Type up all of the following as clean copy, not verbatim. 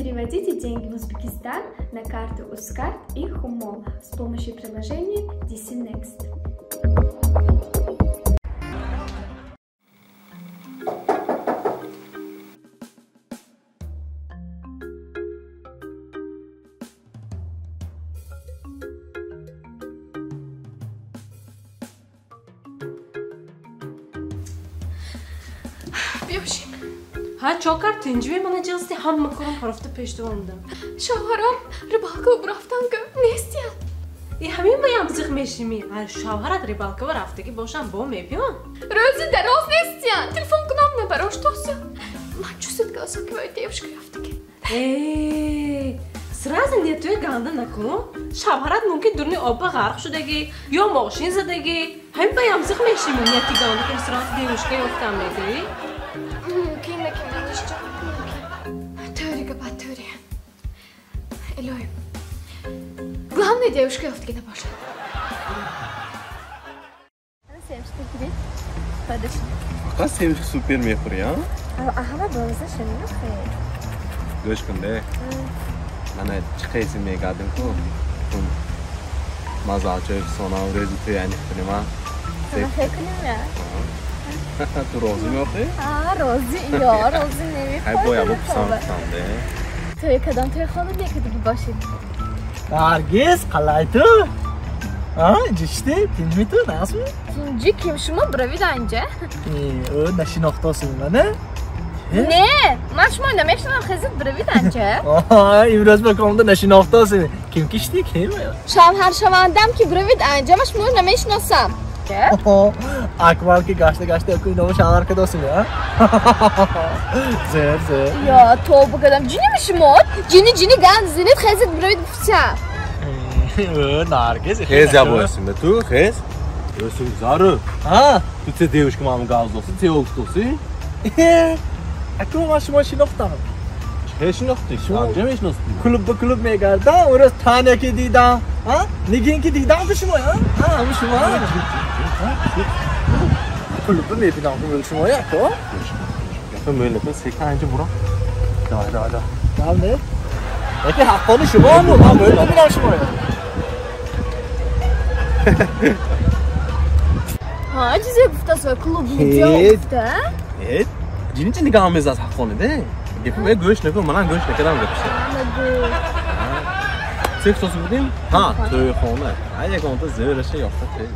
Переводите деньги в Узбекистан на карту Uzcard и Humo с помощью приложения DC Next. Биёшим. Ҳа, чо кард? Тинҷиве мана ҷилсти ҳама корам рафта пешту омадам. Шавҳарам рыбалка рафтанга нестиян. И ҳамин маям зиқ мешими. Ҳа, шавҳарат рыбалкава рафтагӣ бошам бо мебиён. Рӯзи дароз нестиян. Телефон кунам набароштосян. Ман чувствую, ки вай девушка рафтагӣ. Э, сразу нетуи ганда накун. Шавҳарат мумкин дурни обба ғарқ шудагӣ ё мошин задагӣ. Ҳамин маям зиқ мешими. Нети ганда ки сразу девушка ёфтам мегӯӣ. Мумкин наки манишҷон, мумкин. Тӯри гапат тӯри. Илоҳи. Главное, девушка ёфтагӣ набошад. Семечки гирифт. Подошли. Фақат семечки супер мехӯрӣ, а? Ҳама боза шамиёхе. Гӯш кун, де. Мана чӣ қайси мегардим ку? Мазалчои фисонам рӯзи тӯй аниқ кунем, а? Хе кунем, я? Ту розӣ меохӣ? А, розӣ, ё, розӣ намехоҳам. Ай боя бо писам кунам, де. Тӯй кадом тӯй хонум мекардагӣ бошед? Наргиз, қалай ту? А, ҷишти, тинҷми ту, насми? Тинҷи ким шумо биравид анҷа? Ӯ нашинохтосӣ мана? Не, ман шумо намешинам, хезид биравид анҷа. Имрӯз ба комда нашинохтосӣ. Ким кишти, ким? Шавҳаршавандам ки биравид анҷа, ман шумо намешиносам. Акмал ки гашта гашта ку инома шавҳар кадосӣ, а? Зер, зер. Ё, тоба кадам, ҷиними шумо? Ҷини, ҷини ганд зинид, хезид биравид гуфтам. Ӯ, Наргиз. Хез ябоясим, ту, хез. Ӯсум зару. А? Ту те девушка маму гавздоси, те олгуфтоси? Аку ман шумо шинохтам. Чӣ шинохтӣ? Анҷа мешиностӣ? Клуб ба клуб мегардам, он рӯз Таня ки дидам, а? Нигин ки дидам ту шумо, а? А, ҳамун шумо? Клуб мебинам ку шумо, яко? Гапа мӯйлака сека анҷа буро. Давай, давай, давай. Дав не? Яки ҳаққони шумо ҳаму, ман мӯйл мебинам шумо. Ҳа, чизе гуфтаст вай клуб меҷо гуфта? Э, ҷини чи нигаҳ мезад ҳаққони, де? Гапи вай гӯш накун, манам гӯш накардам гапиша. Нагӯ. Се хусуси будем? Ҳа, тӯйхона. Ай ягонта зӯраша ёфта тӯй.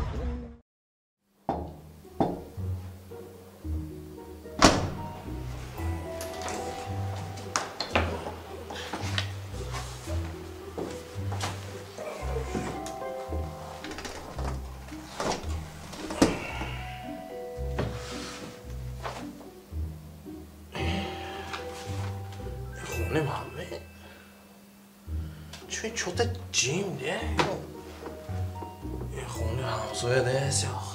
Чё-то ҷим, де? Хони ҳамсоя нест, ях.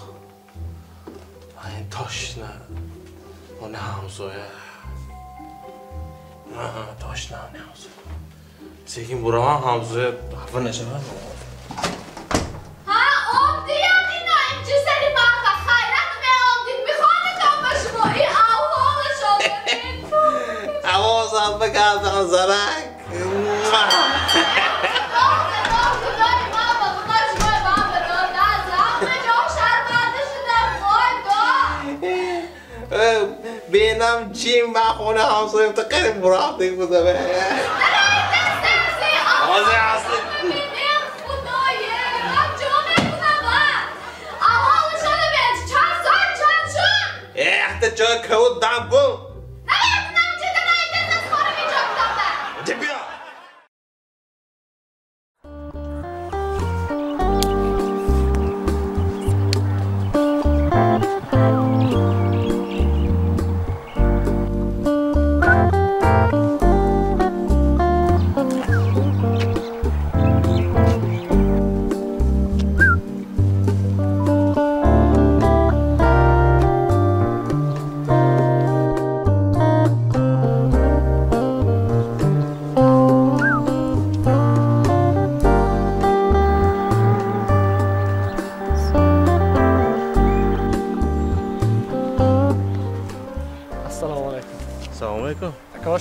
Ай, точно. Хони ҳамсоя. Точно, хони ҳамсоя. Секин буравам ҳамсоя хафа нашавад. Ҳа, омдиям ина инҷа сари маха. Хайрат меомдид. Мехонитам ба шумо. И авҳолашон. Ҳавосам бикардам, зарак. Бенам ҷим ба хона ҳамсоя қирим бурафтик буда. Эхта ҷой кавуд дам кун.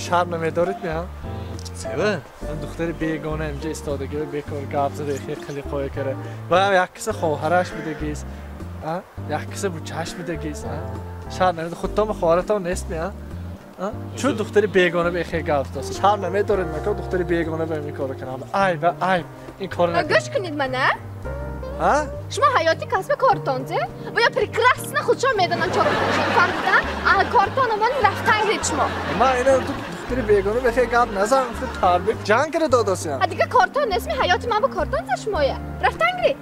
Шарм намедоред меам? Сева, духтари бегона инҷа истодагӣ бекор гап зада хеле қоя кара. Ва як киса хоҳараш будагист. Як киса бучаш будагист. Шарм намедоред, худтон хоҳаратон нест ми, а? Чун духтари бегона бехе гап зада. Шарм намедоред, мака духтари бегона ба ин корро кунам. Айб, айб. Ин корро накунед. Гӯш кунед мана. А? Шумо ҳаёти касби кортон зе? Ва я прекрасно худшон медонам чо фаҳмидан. А кортон ман рафтан гиред шумо. Ман ина духтари бегона бехе гап назан, тарбик ҷанг кара додосиям. А дига кортон нест ми, ҳаёти ман бо кортон за шумоя. Рафтан гиред.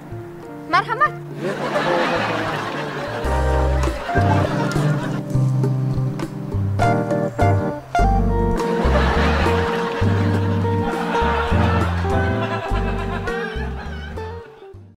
Марҳамат.